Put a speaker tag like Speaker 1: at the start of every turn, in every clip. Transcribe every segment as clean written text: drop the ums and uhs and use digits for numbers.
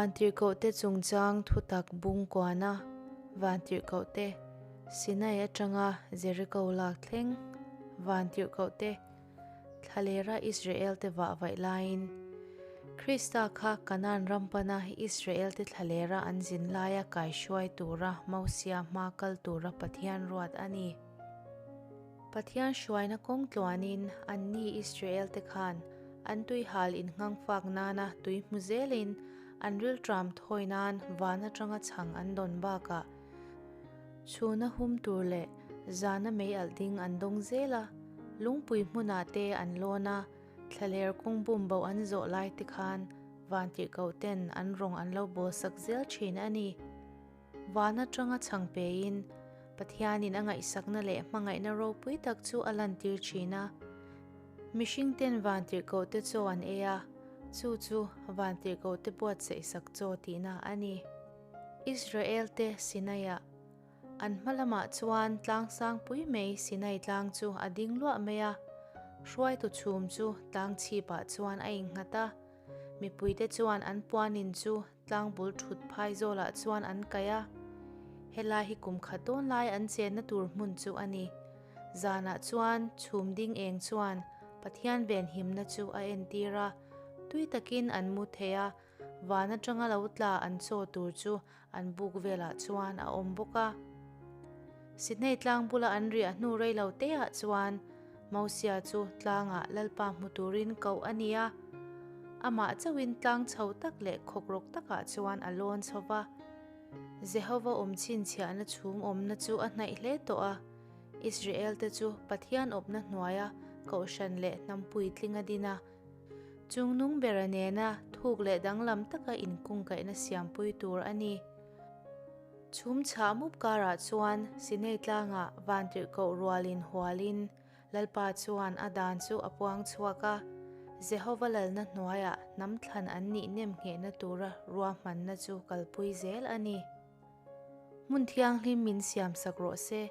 Speaker 1: Vantirhkohte chungchang thutak bung kuana Vantirhkohte Sinai atanga Jeriko lak thleng Vantirhkohte Thlalera Israelte vah vaih laiin Krista kha Kanaan ram pana Israelte thlalera an zin laia kaihruai tura Mosia hma kal tura Pathian ruat a ni. Pathian hruaina kawng tluanin anni Israelte khan an tuihal innghangfak nana tui hmu zelin an rilṭam thawi nan van atanga chhang an dawn bakah chhuna hum tur leh zana mei alh ding an dawng zel a, lungpui hmunah te an lawn a, thlaler kawng bum bo an zawh lai te khan vantirhkoh ten an rawng an lo bawlsak zel thin a ni. Van atanga chhang pein Pathianin a ngaihsakna leh hmangaihna ropui tak chu a lantir thin a. Mihringten vantirhkohte chaw an ei a, chu chu vantirhkohte buatsaihsak chaw tihna a ni. Israelte Sinai-ah an hma lamah chuan tlang sangpui mai Sinai tlang chu a ding luah mai a, hruaitu chhum chu tlang chhipah chuan a innghat a, mipuite chuan an puanin chu Tlangbul thut phai zawlah chuan an kaih a, helai hi kum khat dawn lai an chenna tur hmun chu a ni. Zanah chuan chhum ding eng chuan Pathian venhimna chu a entir a, tui takin an mu thei a, van atanga lo tla an chaw tur chu an buk velah chuan a awm bawk a. Sidney tlang bula an riah hnu rei lo teah chuan Mosia chu tlangah Lalpa hmu turin koh a ni a. Amah chauhin tlang chho tak leh khawkrawk takah chuan a lawn chho va. Jehova awm chhinchhiahna chhum awmna chu a hnaih hle tawh a. Israelte chu Pathian awpna hnuaia kohhran leh hnam puitling a din a. Chungnung bera nena thuk leh danglam taka inkungkaihna siampui tur a ni. Chhum chhah mup karah chuan Sinai tlangah vantirhkoh rualin hualin Lalpa chuan a dan chu a puang chhuak a, Jehova lalna hnuaiah hnam thlan an nih nem nghehna tura ruahmanna chu kalpui zel a ni. Hmun thianghlim min siamsak rawh se.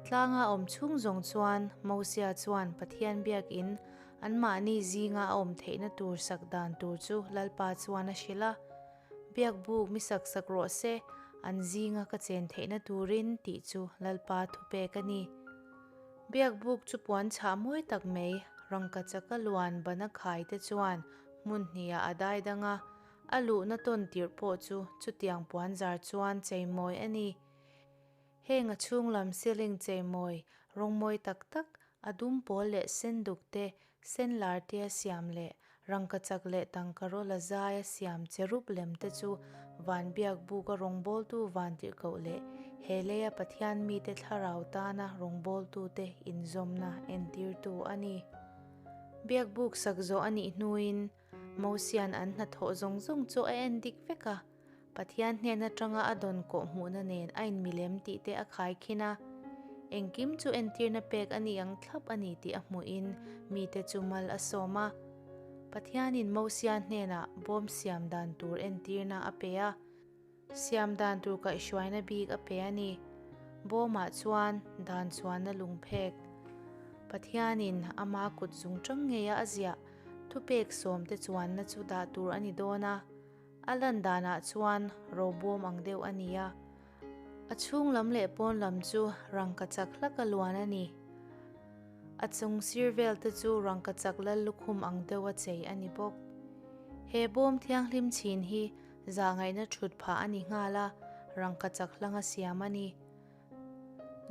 Speaker 1: Tlanga awm chhung zawng chuan Mosia chuan Pathian biakin anmahni zinga a awm theihna tur sak dan tur chu Lalpa chuan a hrilh a. Biak buk mi sak sak rawh se, an zinga ka chen theihna turin tih chu Lalpa thupek a ni. Biak buk chu puan chhah mawi tak mai, rangka chaka luan bana khai te chuan hmun hniah a dai dang a, a luhna tawn tirh pawh chu chutiang puan zar chuan cheimawi a ni. Heng a chhung lam ceiling cheimawi rawng mawi tak tak, a dum pawl leh sen duk te, sen lar te a siam leh rangkachak leh tangkaraw la zai a siam cherub lem te chu van biak buka rawngbawltu vantirhkoh leh he leia Pathian mite thlarau tana rawngbawltute inzawmna entirtu a ni. Biak buk sak zawh a nih hnuin Mosian an hnathawh zawng zawng chu a en dik vek a. Pathian hnen atanga a dawn kawh hmuhna nen a inmilem tih te a khai khin a. Engkim chu entirna pek a ni ang thlap a ni tih a hmuhin mite chu mal a sawm a. Pathianin Mosia hnenah bawm siam dan tur entirna a pe a. Siam dan tur kaihhruaina bik a pe a ni. Bawmah chuan dan chuanna lungphek. Pathianin ama kut zung tang ngeia a ziah thupek sawmte chuanna chu dah tur a ni dawn a. A lan danah chuan robawm ang deuh a ni a, a chhung lam leh pawn lam chu rangkachak hlaka luan a ni. A chung sir vel te chu rangkachak lal lukhum ang deuha chei a ni bawk. He bawm thianghlim chhin hi zahngaihna thut phah a ni nghal a, rangkachak hlanga siam a ni.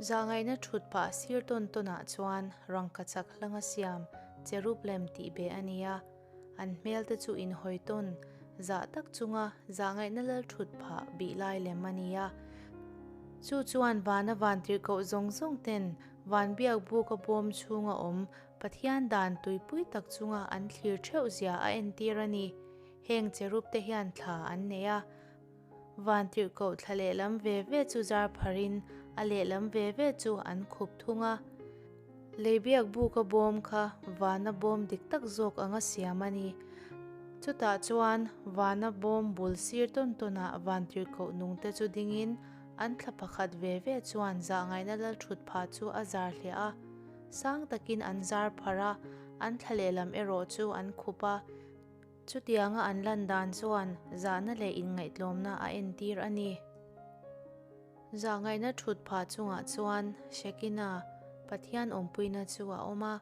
Speaker 1: Zahngaihna thut phah sir tawn tawnah chuan rangkachak hlanga siam cherub lem tih beh a ni a. An hmel te chu inhawi tawn zah tak chunga zahngaihna lal thut phah bih lai lem a ni a. Chu chuan vana vantirhkoh zawng zawng ten van biak buk a bawm chhunga awm Pathian dan tuipui tak chunga an thlir theuh zia a entir a ni. Heng cherub te hian thla an nei a. Vantirhkoh thla lehlam ve ve chu zar pharin a lehlam ve ve chu an khup thung a. Lei biak buka bawm kha vana bawm dik tak zawk anga siam a ni. Chutah chuan vana bawm bul sir tawn tawnah vantirhkoh nungte chu dingin an thla pakhat ve ve chuan zahngaihna lalthut phah chu a zar hliah a. Sang takin an zar pharh a, an thla lehlam erawh chu an khup a. Chutianga an lan dan chuan zahna leh inngaihtlawmna a entir a ni. Zahngaihna thut phah chungah chuan Shekinah, Pathian awmpuina chu a awm a.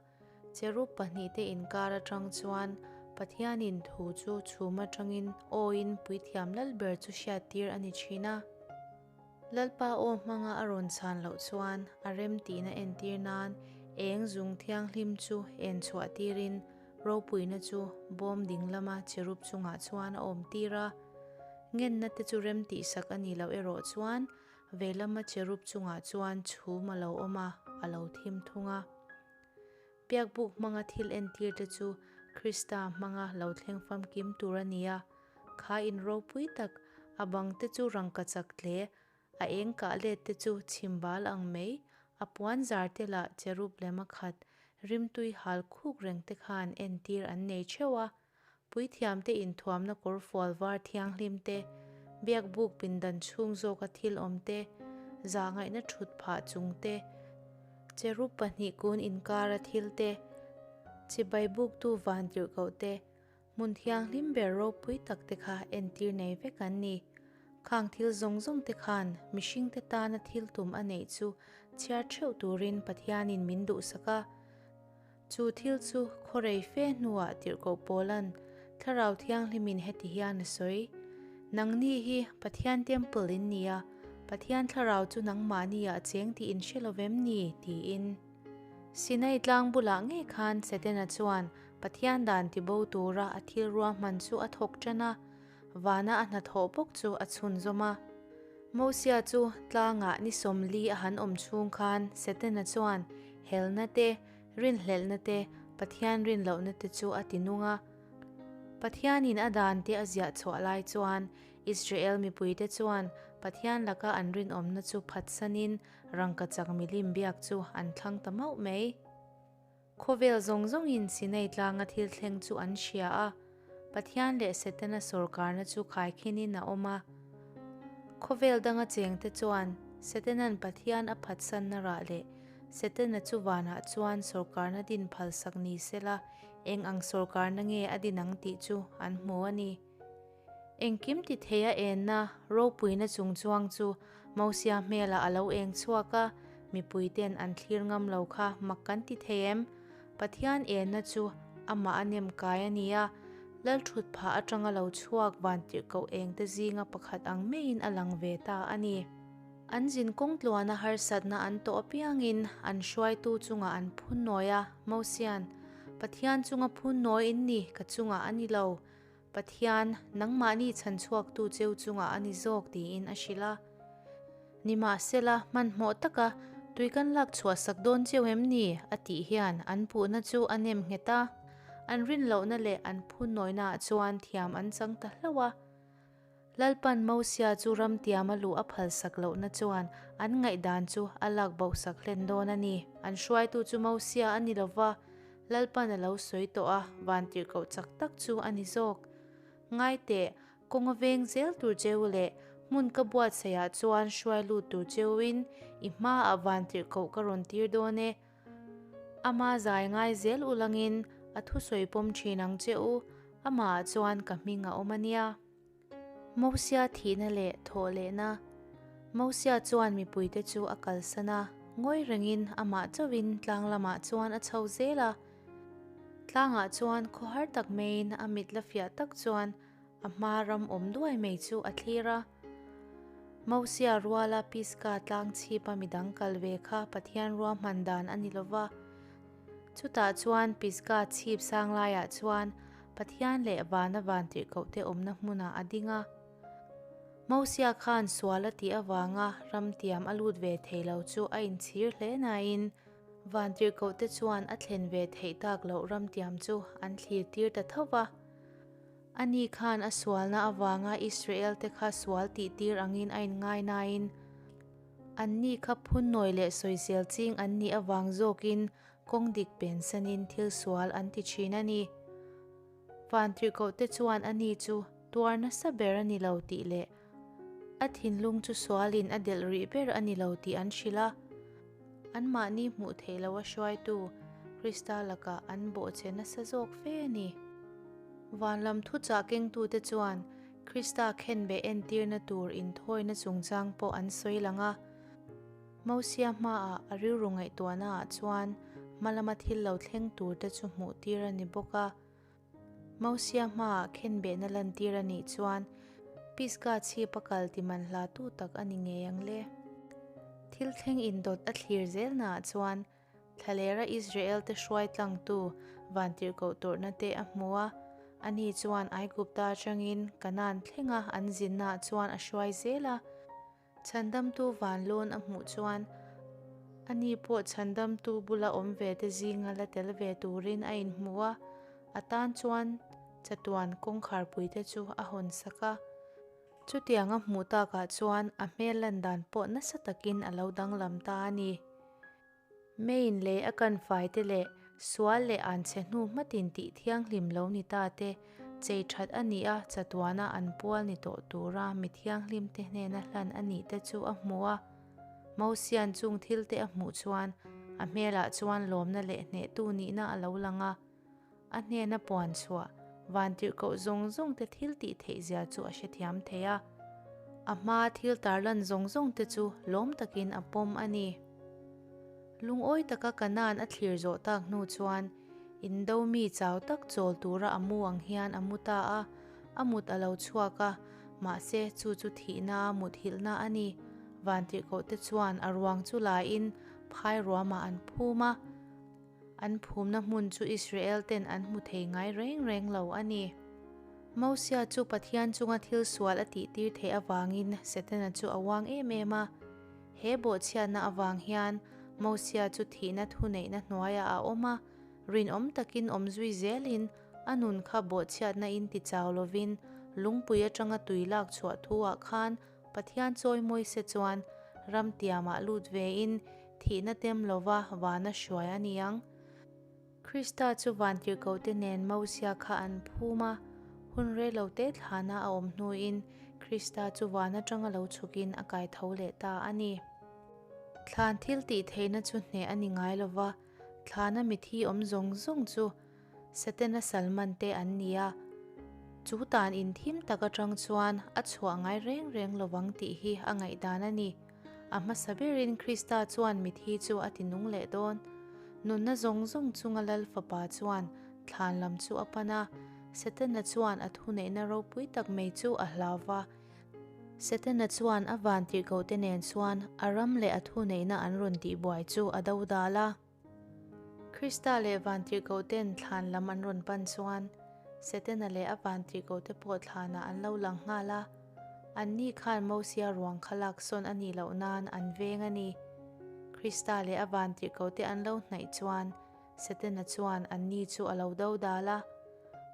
Speaker 1: Cherub pahnihte inkar atang chuan Pathianin thu chu chhum atangin awin puithiam lalber chu hriattir a ni thin a. Lalpa aw hmanga a rawn chhan loh chuan a rem tihna entir nan eng zung thianghlim chu en chhuah tirin ropuina chu bawm ding lama cherub chungah chuan a awm tir a. Ngenna te chu rem tihsak a nih loh erawh chuan ve lama cherub chungah chuan chhum a lo awm a, a lo thim thung a. Biakbuk hmanga thil entir te chu Krista hmanga lo thleng famkim tur a ni a, kha in ropui tak, a bang te chu rangkachak hle, a eng kah let te chu chhimbal ang mai, a puan zar te lah cherub lem a khat, rimtui hal khuk reng te khan entir an nei theuh a. Puithiamte inthuamna kawrfual var thianghlim te, biakbuk pindan chhung zawka thil awm te, zahngaihna thut phah chung te, cherub pahnihkun inkara thil te, chibai buktu vantirhkoh te, hmun thianghlim ber ropui tak te kha entir nei vek an ni. Khang thil zawng zawng te khan mihringte tana thil tum a neih chu chhiar theuh turin Pathianin min duhsak a. Chu thil chu khaw rei fe hnuah tirhkoh Paula'n Thlarau Thianghlimin heti hian a sawi, Nangni hi Pathian temple in ni a, Pathian Thlarau chu nangmahni ah cheng tih in hre lo vem ni? tiin. Sinai tlang bulah ngei khan Setana chuan Pathian dan tibo tura a thil ruahman chu a thawk tan a, vana a hnathawh bawk chu a chhunzawm a. Mosia chu tlangah ni 40 a han awm chhung khan Setana chuan helna te, rinhlelhna te, Pathian rinlohna te chu a ti nung a. Pathianin a dan te a ziah chhuah lai chuan Israel mipuite chuan Pathian laka an rinawmna chu phatsanin rangkachak milim biak chu an thlang ta mauh mai. Khawvel zawng zawngin Sinai tlanga thil thleng chu an hria a, Pathian leh Setana sawrkarna chu khaikhinin a awm a. Khawvel danga chengte chuan Setanan Pathian a phatsanna rah leh Setana chu vanah chuan sawrkarna din phalsak ni sela eng ang sawrkarna nge a din ang tih chu an hmu a ni. Engkim ti theia enna ropuina chung chuang chu Mosia hmelah a lo eng chhuak a, mipuiten an thlir ngam lo kha mak kan ti thei em? Pathian enna chu amah a nem kai a ni a, Lalthut phah atanga lo chhuak vantirhkoh engte zinga pakhat ang maiin a lang ve ta a ni. An zin kawng tluana harsatna an tawh apiangin an hruaitu chungah an phun nawi a, Mosia'n, Pathian chunga phun nawi in ni, ka chungah a ni lo. Pathian, nangmahni chhanchhuaktu cheu chungah a ni zawk tiin a hrilh a. Nimahsela, hmanhmawh taka tui kan lak chhuahsak dawn cheu em ni? a tih hian an puhna chu a nem nghet a. An rinlohna leh an phunnawiнаah chuan thiam an chang ta hlauh a. Lalpan Mosia chu ramtiama luh a phalsak lohna chuan an ngaihdan chu a lak bohsak hlen dawn a ni. An hruaitu chu Mosia a ni lova, Lalpan a lo sawi tawh a, vantirhkoh chak tak chu a ni zawk. Ngai teh, kawng a veng zel tur cheu leh hmun ka buatsaihah chuan hruai lut tur cheuin i hmaah vantirhkoh ka rawn tir dawn e. Ama zai ngai zel ulangin a thusawi pawm thin ang che u, amahah chuan ka hming a awm a nia. Mosia thihna leh thawh lehna. Mosia chuan mipuite chu a kalsan a, ngawi rengin amah chauhin tlang lamah chuan a chho zel a. Tlangah chuan khawhar tak maiin a mit la fiah tak chuan a hma ram awm duai mai chu a thlir a. Mosia ruala Pisgah tlang chhipa midang kal ve kha Pathian ruahman dan a ni lova. Chutah chuan Pisgah chhip sang laiah chuan Pathian leh vana vantirhkohte awmna hmunah a ding a. Mosia khan sual a tih avanga ramtiam a lut ve thei lo chu a inchhir hle nain vantirhkohte chuan a thlen ve theih tak loh ramtiam chu an thlir tir ta tho va. Ani khan a sualna avanga Israelte kha sual tih tir angin a inngai nain anni kha phunnawi leh sawisel ching an nih avang zawkin kawng dik pensanin thil sual an ti thin a ni. Vantirhkohte chuan ani chu tuar nasa ber a ni lo tih leh a thinlung chu sualin a delh rih ber a ni lo tih an hrilh a. Anmahni hmuh theih loha hruaitu Krista lakah an bawhchhe nasa zawk fe a ni. Van lam thuchah kengtute chuan Krista khenbeh entirna tur inthawina chungchang pawh an sawi lang a. Mosia hmaah a rilru ngaihtuahnaah chuan hmalama thil lo thleng turte chu hmuhtir a ni bawk a. Mosia hmaah khenbehna lantir a nih chuan Pisgah chhip a kal ti man hla tu tak a ni ngei ang le. Thil thleng indawt a thlir zelnaah chuan Thlalera Israel-te hruai tlangtu vantirhkoh tawrhna te a hmu a, ani chuan Aigupta atangin Kanaan thlenga an zinnaah chuan a hruai zel a. Chhandamtu vanlawn a hmuh chuan ani pawh chhandamtu bula awm ve te zinga la tel ve turin a inhmu a, a tan chuan chatuan kawngkharpuite chu a hawn sak a. Chutiang a hmuh takah chuan a hmel lan dan pawh nasa takin a lo danglam ta a ni. Main lei a kan faite leh sual leh an chhe hnu hmatin tih thianghlim lo ni ta te, chei that a nih a chatuana an pual ni tawh tura mi thianghlim te hnena hlan a nih te chu a hmu a. Mosian chung thil te a hmuh chuan a hmelah chuan lawmna leh hnehtu nihna a lo lang a. A hnena puan chhuah vantirhkoh zawng zawng te thil tih theih zia chu a hrethiam thei a. A hmaa thil tarlan zawng zawng te chu lawm takin a pawm a ni. Lungawi taka Kanaan a thlir zawh tak hnu chuan indo mi chau tak chawl tura a mu ang hian a mu ta a, a mut a lo chhuak a, mahse chu chu thihna muthilhna a ni. Vantirhkoh te chuan a ruang chu laiin phai ruamah an phum a. An phumna hmun chu Israel ten an hmu thei ngai reng reng lo a ni. Mosia chu Pathian chunga thil sual a tihtir theih avangin Setana chu a uang em em a. He bawhchhiatna avang hian Mosia chu thihna thuneihna hnuaiah a awm a, rinawm takin awm zui zelin a nun kha bawhchhiatna in ti chau lovin lungpui atanga tui lak chhuah thu ah khan Pathian chawi Moise chuan ram tiamah lut vein thihna tem lova vana hruai a ni ang. Krista chu vantirhkohte nen Mosia kha an phum a, hun reilote thlana a awm hnuin Krista chu van atanga lo chhukin a kai tho leh ta a ni. Thlan thil tih theihna chu hneh a ni ngai lova, thlana mithi awm zawng zawng chu Setana Salman te an ni a, chu tan inthim tak atang chuan a chhuah ngai reng reng lovang tih hi a ngaihdan a ni. A hmasa berin Krista chuan mithi chu a ti nung leh dawn. Nunna zawng zawng chunga Lal Fapa chuan thlan lam chu a pan a, Setana chuan a thuneihna ropui tak mai chu a hlau va. Setana chuan a vantirhkohte nen chuan a ram leh a thuneihna an rawn tihbuai chu a dodal a. Krista leh vantirhkohten thlan lam an rawn pan chuan Setana leh a vantirhkohte pawh thlanah an lo lang nghal a. Anni khan Mosia ruang kha lak sawn a nih loh nan an veng a ni. Krista leh a vantirhkohte an lo hnaih chuan Setana chuan anni chu a lo dodal a.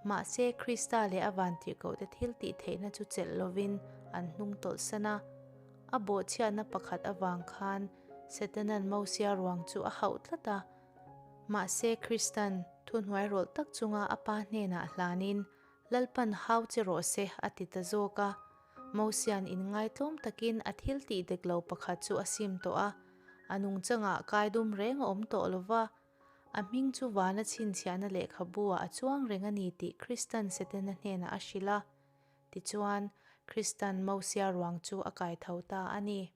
Speaker 1: Mahse, Krista leh a vantirhkohte thil tih theihna chu chelh lovin an hnung tawlhsan a. A bawhchhiatna pakhat avang khan Setanan Mosia ruang chu a hauh tlat a, mahse Kristan thuhnuai rawlh tak chunga a pa hnenah hlanin, Lalpan hau che rawh se a ti ta zawk a. Mosia'n inngaitlawm takin a thil tih dek lo pakhat chu a sim tawh a, a nungchangah kaidum reng a awm tawh lo va, a hming chu vana chhinchhiahna lehkhabu-ah a chuang reng a ni tih Kristan Setana hnenah a hrilh a. Tichuan, Kristan Mosia ruang chu a kai tho ta a ni.